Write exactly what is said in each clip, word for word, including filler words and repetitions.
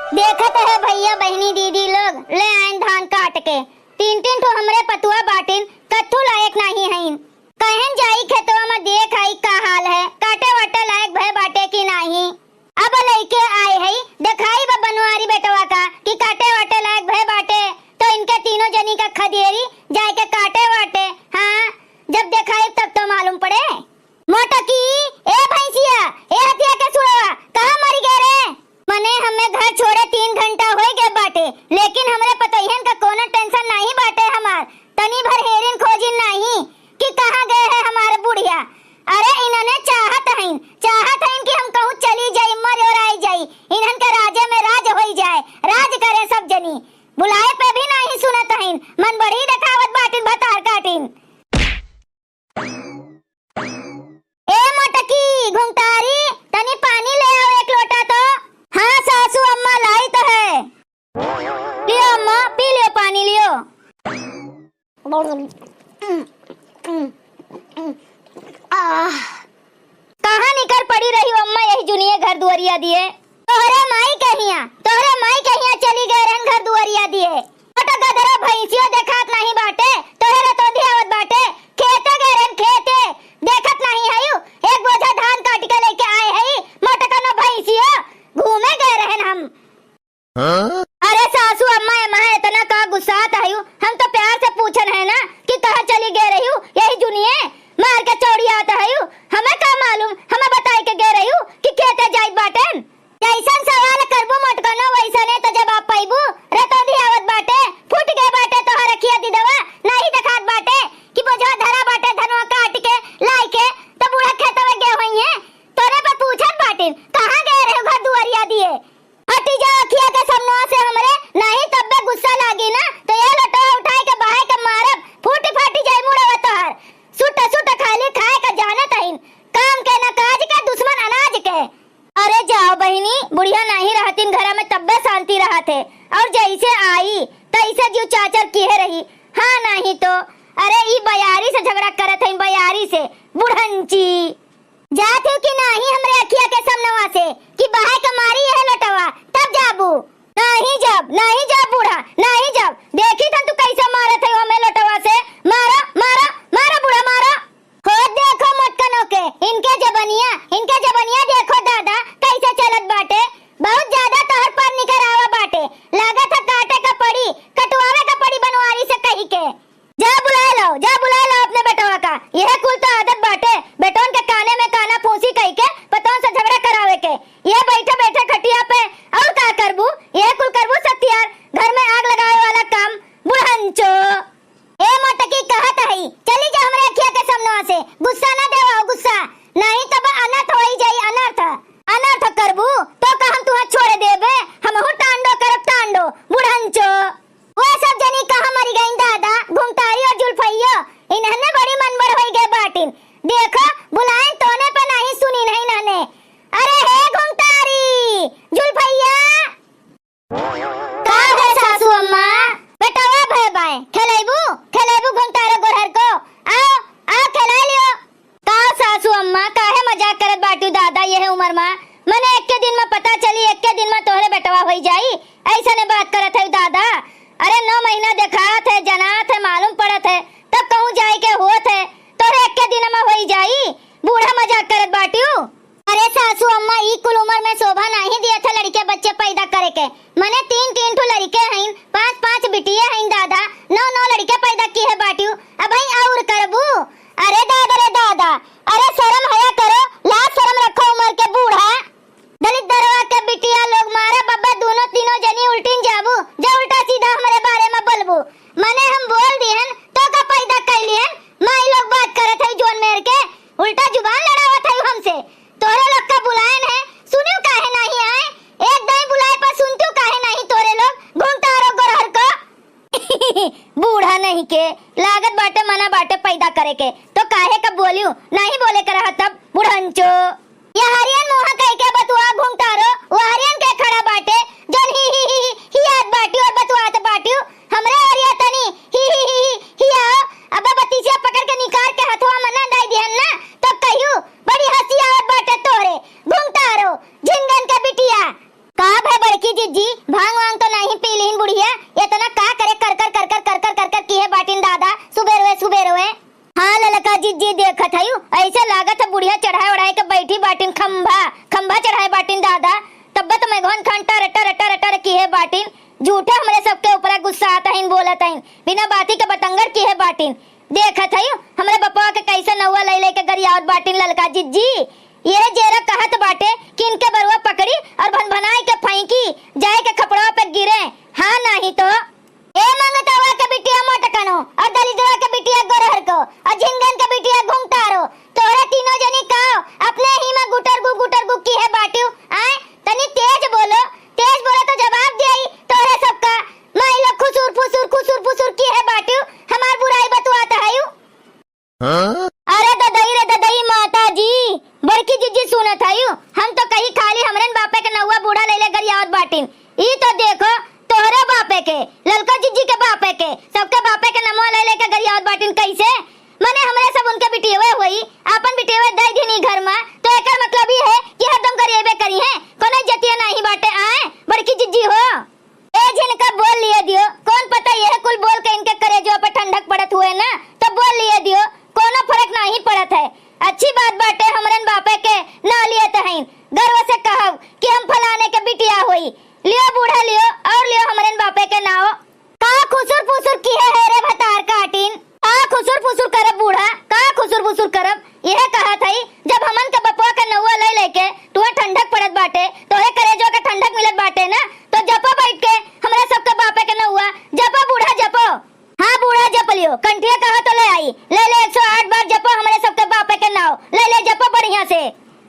देखत है भइया, बहिनी, दीदी लोग, ले आइन धान काट के। तीन तीन ठो हमरे पतुआ बाटिन, कत्थू लायक नाहीं हइन। कहन जाई खेतवा में देख आई का हाल है, काटे वाटे लायक भय बाटे कि नाहीं। अब लइके आए हई, देखाई बा बनवारी बेटवा का कि काटे वाटे लायक भय बाटे, तो इनके तीनों जनी का खदेरी जाए के काटे वाटे। हाँ, जब देखाई तब तो मालूम पड़े। मोटकी, ए भैंसिया, ए हथिया के सुड़वा, कहाँ मरी गए रे? मने हमें घर छोड़े तीन घंटा होई गए बाटे, लेकिन हमरे पतोहियन का कोनो tension नाहीं बाटे हमार। तनी भर हेरिन खोजिन नाहीं कि कहाँ गए है हमार बुढ़िया। अरे इन्हने चाहत हईन, चाहत हईन कि हम कहूँ चली जाई, मर और आई जाई, इन्हन के राजे में राज होई जाए, राज करे सब जनी। बुलाए पे भी नाहीं सुनत हईन, मन बढ़ी देखावत बाटिन भतार काटिन। ए मोटकी, घुंघटारी, तनी पानी ले आओ एक लोटा तो। हाँ सासू अम्मा, लाई तो है। लियो अम्मा, पी लियो पानी, लियो। आह। कहाँ निकर पड़ी रही अम्मा यही जुनिये घर दुआरिया दिए? तोहरे माई कहिया, तोहरे माई कहिया चली गए रहन घर दुआरिया दिए। छोटा गदरा भैंसियो देखात नाहीं बाटे, तोहरे रतौंधी आवत बाटे, खेते गए रहन खेते, देखत नाहीं हयू, एक बोझा धान काट के लेके आए हई, मोटकनो भैंसियो, घूमे गए रहन हम। हाँ? अरे सासू अम्मा, एमा एतना का गुस्सात हयू? हम तो प्यार से पूछन है ना कि कहाँ चली गए रह्यू? यही जुनिये मार के चौड़ियात हयू। हमें का मालूम, हमें बताए के गए रह्यू कि खेते जाइत बाटेन? जैसन सवाल करबू मोटकनो वैसने तो जवाब पाइबू। रतौंधी आवत बाटे, फूट गए बाटे तोहर अखिया दिदवा, नाहीं देखात बाटे कि बोझवा धरा बाटे धनवा काट के लाई के, तो बूढ़ा खेतवे गए होइहें। तोरे पे पूछत बाटिन, कहाँ गए रहे घर दुआरिया दिए? हटी जा अखिया के सामनवा से हमरे, नाहीं तब्बे गुस्सा लागी ना, तो ये लोटवा उठाए के बहाए के मारब, फूटी फाटी जाई मुड़वा तोहार। सुट सुट खाली खाए के जानत हईन, काम के ना काज के, दुश्मन अनाज के। अरे जाओ बहिनी, बुढ़िया नाहीं रहतिन घरा में तब्बे शांति रहत है, और जैसे आई तैसे जीव चाचर किहे रही। हाँ नाहीं तो, अरे ई बयारी से झगड़ा करत हईन, बयारी से, बुढ़ंची। जात हू कि नाहीं हमरे अखिया के सामनवा से कि बहाए के मारी यह लोटवा, तब जाबू? नाहीं जाब, नाहीं जाब बूढ़ा, नाहीं जाब। देखी थन तू कैसे मारत है हमें लोटवा से। मारो, मारो, मारो बूढ़ा, मारो। हो देखो मोटकनो के, इनके जबनिया, इनके जबनिया देखो दादा कैसे चलत बाटे। बहुत ज्यादा तोहर पर निकर आवा बाटे। लागत है काटे का पड़ी, कटवावे का पड़ी बनवारी से कही के। जा बुलाए लाओ, जा बुलाए लाओ अपने बेटवा का। यह कुल तो आदत बाटे, बेटवन के काने में काना फूसी कही के पतवन से झगड़ा करावे के। ये बैठे बैठे खटिया पे और का करबू, यह कुल करबू सत्यार, घर में आग लगावे वाला काम, बुढ़ंचो। ए मोटकी कहत हई, चली जा हमरे अखिया के सामनवा से, गुस्सा ना देवा हो गुस्सा, नाहीं तब अनर्थ होई जाई अनर्थ। अनर्थ करबू तो का हम तुहा छोड़ देबे, हमहू टांडो करब टांडो, बुढ़ंचो। वो सब जनी कहाँ मरी गईन दादा, घुंघटारी और जुल्फइयो, इन्हने बड़ी मनबढ़ होई गए बाटिन। देखो, बुलाएन तोने पे नाहीं सुनी नहीं इन्हने। अरे हे घुंघटारी, जुल्फइया। का है सासू अम्मा? बेटवा भय बाय, खेलैबू, खेलैबू घुंघटारो गोरहर को? आओ, आओ खेलाए लियो। का सासू अम्मा, काहे मजाक करत बाटू दादा, यह उमर मा? मने एक्के दिन मा पता चली, एक्के दिन मा तोहरे बेटवा होई जाई, ऐसने बात करत है दादा। अरे नौ महीना देखात है, जनात है, मालूम पड़त है, तब कहूँ जाए के होत है, तोहरे एक्के दिन मा होई जाई, बूढ़ा मजाक करत बाटू। अरे सासू अम्मा, ई कुल उमर में शोभा नाहीं दिया था लड़के बच्चे पैदा करे के। मने तीन तीन ठो लड़के हईन, पाँच पाँच बिटिये हईन दादा, नौ नौ लड़के पैदा किहे बाटियो, अबहीं और करबू? अरे दादा रे दादा, अरे शर्म हया करो, लाज शर्म रखो उमर के बूढ़ा। दलित दरवा के बिटिया लोग मारा बब्बा, दोनों तीनों जनी उल्टिन जाबू, जो उल्टा सीधा हमरे बारे में बोलबू। मने हम बोल दिहन, तो का पैदा कैलिहन, माई लोग बात करत है जोन मेर के, उल्टा जुबान लड़ावत है हमसे। तोहरे लोग का बुलाएन है, सुनियो काहे नाहीं आए? एक दाईं बुलाए पर सुनतियो काहे नाहीं तोहरे लोग? घुंघटारो गोरहर को। बूढ़ा नहीं के, लागत बाटे मना बाटे पैदा करे के, तो काहे का बोलियो? नाहीं बोले के रहा तब, बुढ़ंचो। यहरियन मुँह कह के बतुआ घुंघटारो, वहरियन के खड़ा बाटे, जौन ही, ही, ही, ही, हियात बाटियो और बतुआत बाटियो। हमरे ओरिया तनी ही, ही, ही, ही, हियाओ। अब बतीसिया पकड़ के निकार के हथवा में ना डाई दिहन ना, तो कहियो बड़ी हँसी आवत बाटे तोहरे। घुंघटारो, झिंगन के बिटिया। का भे बड़की जिज्जी, भांग वांग तो नाहीं पी लिहिन बुढ़िया? एतना का करे कर कर कर कर कर कर कर कर किहे बाटिन दादा, सुबेरवे सुबेरवे। हाँ ललका जिज्जी, देखत हयू, ऐसे लागत है बुढ़िया चढ़ाए ओढ़ाए के बैठी बाटिन, खंभा खंभा चढ़ाए बाटिन दादा। तब्बे तो मेघवन खान टर टर टर टर किहे बाटिन। झूठे हमरे सबके ऊपरा गुस्सात हइन, बोलत हइन, बिना बाती के बतंगड़ किहे बाटिन। देखत हई, हमरे बपवा के कैसे नौआ लई लई के गरियावत बाटिन ललका जिज्जी। यह जेरा कहत बाटे कि इनके बरुआ पकड़ी और भनभनाई के फेंकी, जाए के खपड़वा पे गिरे। हाँ, नाही तो। ए मंगतवा के बिटिया मोटकनो, और दलिद्रवा के बिटिया गोरहर को, और झिंगन के बिटिया घुंघटारो, तोहरे तीनों जनी काओ अपने ही में गुटरगु गुटरगु किहे बाटिउ। आए, तनी तेज बोलो, तेज बोलो तो जवाब दियाई तोहरे सबका। माई लोग खुसुर फुसुर खुसुर फुसुर किहे बाटिउ, हमार बुराई बतुआत हयू। हाँ? अरे ददई रे ददई माता जी, बड़की जिज्जी सुनत हयू, हम तो कही खाली हमरेन बापे के नौआ बूढ़ा लई ले गरियावत बाटिन। ई तो देखो, तोहरे बापे के, ललका जिज्जी के बापे के, सबके बापे के नमवा लई ले के गरियावत बाटिन। कैसे? मने हमरे सब उनके बिटियवे होई, आपन बिटियवे दई दिहिन ई घर मा, तो एकर मतलब ई है कि हरदम गरियबे करिहें, कोनो इज्जतिया नाही बाटे। आए बड़की जिज्जी हो। ए झिनका बोल लिए दियो, कौन पता यह कुल बोल के इनके करेजवा पे ठंडक पड़त हुए ना, तो बोल लिए दियो, कोनो फर्क नाही पड़त है। अच्छी बात बाटे, हमरेन बापे के ना लिए तहइन, गर्व से कहब कि हम फलाने के बिटिया होई। लियो बूढ़ा लियो, और लियो हमरेन बापे के नाव। का खुसुर फुसुर किहे है रे भतार काटिन? का खुसुर फुसुर करब बूढ़ा, का खुसुर फुसुर करब? यह कहत हई, जब हमन के बपवा के नौआ लई लई के तुहे ठंडक पड़त बाटे, तोहे करेजवा के ठंडक मिलत बाटे ना, तो जपो बैठ के हमरा सबके बापे के नौआ, जपो बूढ़ा जपो। हाँ बूढ़ा जप लियो, कंठिया कहा तो ले आई, ले ले एक सौ आठ बार जपो हमरे सबके बापे के नाव, ले ले जपो बढ़िया से।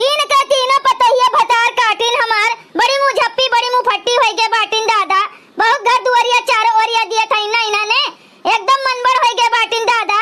तीन के तीनों पतोहिया भतार काटिन हमार, बड़ी मुँह झप्पी, बड़ी मुँह फट्टी होई गे बाटिन दादा। बहुत घर दुआरिया चारों ओरिया दिए थे इन्ना इन्ना ने, एकदम मनबड़ होई गे बाटिन दादा।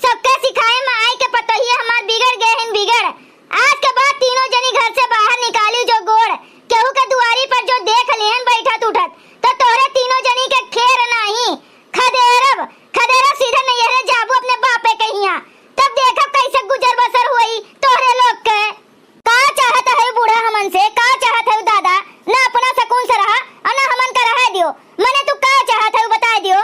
सबके सिखाए में आई के पतोहिया हमार बिगड़ गए हैं बिगड़। आज के बाद तीनों जनी घर से बाहर निकाली जो गोड़, केहू के दुआरी पर जो देख लिहन बैठत उठत, तो तोहरे तीनों जनी के खेर नाही, खदेरब, खदेरब सीधे नैहरे जाबू अपने बापे के हियां, तब देखब कैसे गुजर बसर होई तोहरे लोग के। का चाहत है बूढ़ा हमन से, का चाहत है दादा? ना अपना सकून से रहा और ना हमन का रहा दियो। मने तू का चाहत है बताए दियो।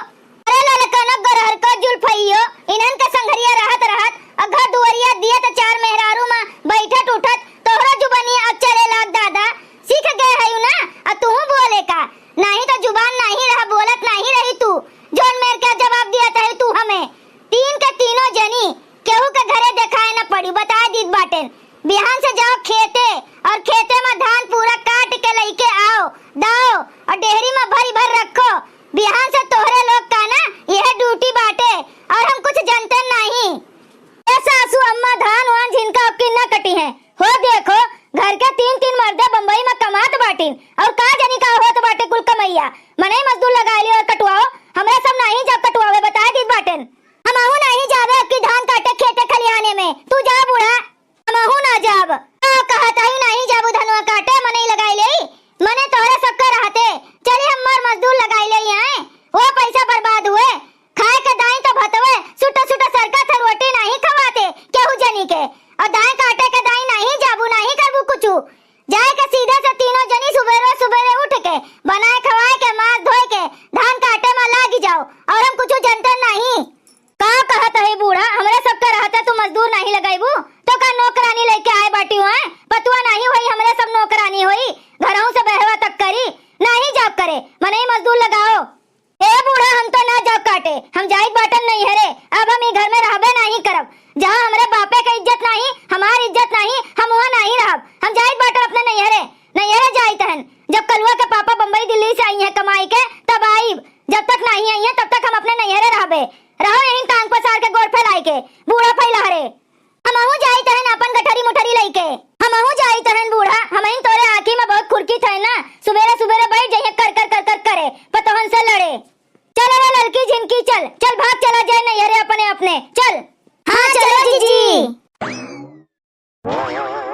अरे ललकनो गोरहर को जुल्फइयो, इन्हन के संघरिया रहत रहत और घर दुआरिया दिए तो चार मेहरारू में बैठत उठत तोहरो जुबानी अब चले लाग दादा। सीख गए है ना, और तू बोले का? नाही तो जुबान नाही रहा, बोलत नाही रही तू। जोन मेर के जवाब दिया है तू हमें। तीन के तीनों जनी केहू के घरे देखाए न पड़ी, बताए दीत बाटेन। बिहान से जाओ खेते और खेते में धान पूरा काट के लइके आओ, दाओ और डेहरी में भरी भर रखो। बिहान से तोहरे लोग का ना यह ड्यूटी बाटे और हम कुछ जनते नहीं। ए सासू अम्मा, धान वान झिनका अबकी न कटी हैं। हो देखो, घर के तीन तीन मर्दे बम्बई में कमात बाटिन और का जनी का होत बाटे कुल कमैया। मनई मजदूर लगाए लियो और कटवाओ, हमरा सब नाही जाब कटवावे, बताए दीत बाटेन। हमहू नाही जाबे अबकी धान काटे खेते खलिहाने में। तू जा बूढ़ा। हमहू ना जाब। का कहत हई नाही जाबू धनवा काटे, मनई लगाई लेई? मने तोहरे सबके रहते चली हमार मजदूर लगाई लेई आए। वो पैसा बर्बाद हुए। खाए के दाई तो भतवे सुटा सुटा सरका थे, रोटी नाही खवाते केहू जनी के। और दाई काटे के दाई नाही जाबू, नाही करबू कुछू। जाए के सीधे से तीनों जनी सुबेरे सुबेरे उठ के बनाए खवाए के मांस धोए के धान काटे में लागी जाओ और हम कुछू जनते नाही। का कहत है बूढ़ा, हमरे सबके रहते तू मजदूर नाही लगाइबू, तो का नौकरानी लेके आए बाटी हुए? पतुआ नाही होई, हमरे सब नौकरानी होई, घरहू से बहरवा तक करी, नाही जाब करे, मनई मजदूर लगाओ। ए बूढ़ा, हम तो ना जाब काटे, हम जाइत बाटन नैहरे, अब हम ई घर में रहबे नाही करब। जहाँ हमरे बापे के इज्जत नाही, हमार इज्जत नाही, हम वहाँ नाही रहब, हम जाइत बाटन अपने नैहरे, नैहरे जाइत हन। जब कलुआ के पापा बम्बई दिल्ली से आई हैं कमाई के, तब आइब, जब तक नाही आई हैं, तब तक हम अपने नैहरे रहबे। रहो यहीं टांग पसार के गोड़ फैलाए के, बूढ़ा फैलहरे। हमहू जाइत हन अपन गठरी मुठरी लइके। हमहू जाइत हन बूढ़ा, हमहिन तोरे आँखी में बहुत खुरकी थे ना, सुबेरे सुबेरे बैठ जाइए कर कर कर कर करे, पतोहन से लड़े। चल रे ललकी झिनकी, चल, चल भाग चला जाए नैहरे अपने अपने, चल। हाँ, चलो जीजी।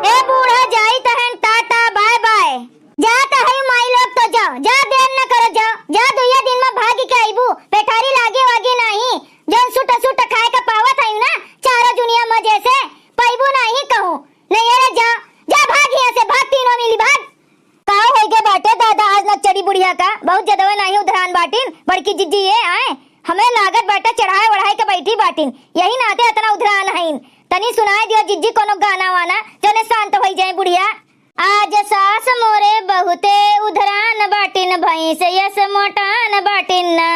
ए बूढ़ा, जाइत हन, टाटा, बाय बाय। जात है माई लोग तो जाओ, जा देर न करो, जाओ, जा दुइया दिन में भागी के आइबू, पेठारी लागे वागे नाही, जौन सुट सुट खाए के पावत है ना, चारों जुनिया मजे से, पाइबू नाही कहूँ, नहीं अरे जा, जा भाग यहाँ से, भाग तीनों मिली भाग। का होइगे बाटे का बहुत जदवे नाही उधरान बाटिन, बड़की जिज्जी ये आए, हमें लागत बाटे चढ़ाए ओढ़ाए के बैठी बाटिन, यही नाते अतना उधरान हईन। तनी सुनाए दियो जिज्जी कोनो गाना वाना, जौने शांत होई जाए बुढ़िया। आज सास मोरे बहुते उधरान बाटिन, भैंस यस मोटान बाटिन ना।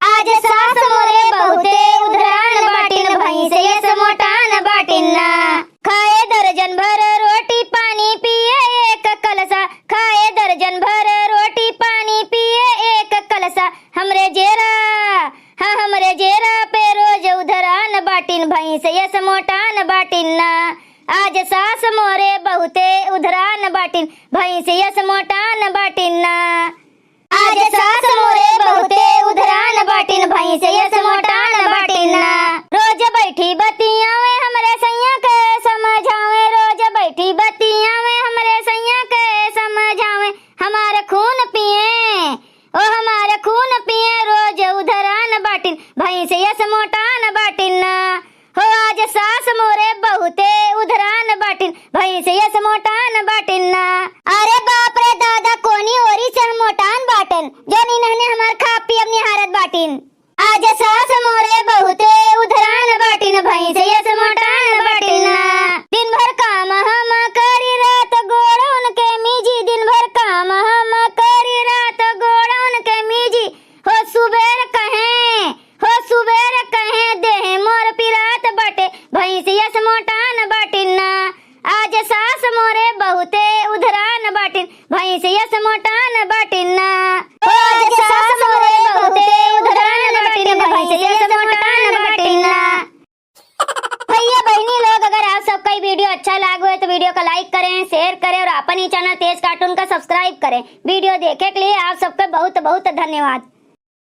आज सास मोरे बहुते उधरान बाटिन, भैंस यस मोटान बाटिन ना। खाए दर्जन भर रोटी पानी पिए एक कलसा, खाए दर्जन भर रोटी पानी पिए एक कलसा। हमरे जेरा, हाँ, हमरे जेरा पे रोज उधरान बाटिन, भैंस यस मोटान बाटिन ना। आज सास मोरे बहुते उधरान बाटिन, भैंस यस मोटान बाटिन ना। आज सास मोरे बहुते उधरान बाटिन, भैंस यस मोटान बाटिन ना। रोज बैठी बतियावे हमरे सैया के समझावे, रोज बैठी बतियावे हमरे सैया के समझावे। हमार खून पिए, ओ हमार खून पिए, रोज उधरान बाटिन, भैंस यस मोटान बाटिन ना। हो आज सास मोरे बहुते उधरान बाटिन, भैंस यस मोटान बाटिन ना। अरे बाप रे दादा, कोनी ओरी से हम मोटान बाटन, जौन इन्हने हमार खाब पियब निहारत बाटिन। आज सास मोरे बहुते उधरान बाटिन, भैंस यस मोटान बाटिन ना। दिन भर काम हम करी रात गोड़ उनके मीजी, दिन भर काम हम करी रात गोड़ उनके मीजी। हो सुबेर कहें, हो सुबेर कहें देह मोर पिरात बाटे, भैंस यस मोटान बाटिन ना। आज सास मोरे बहुते उधरान बाटिन, भैंस यस मोटान बाटिन ना। हो आज सास मोरे बहुते उधरान बाटिन, भैंस यस मोटान बाटिन ना। भैया बहिनी लोग, अगर आप सबका ये video अच्छा लागो है तो video का like करें, share करें और अपन ही channel तेज cartoon का subscribe करें। Video देखे के लिए आप सबका बहुत बहुत धन्यवाद।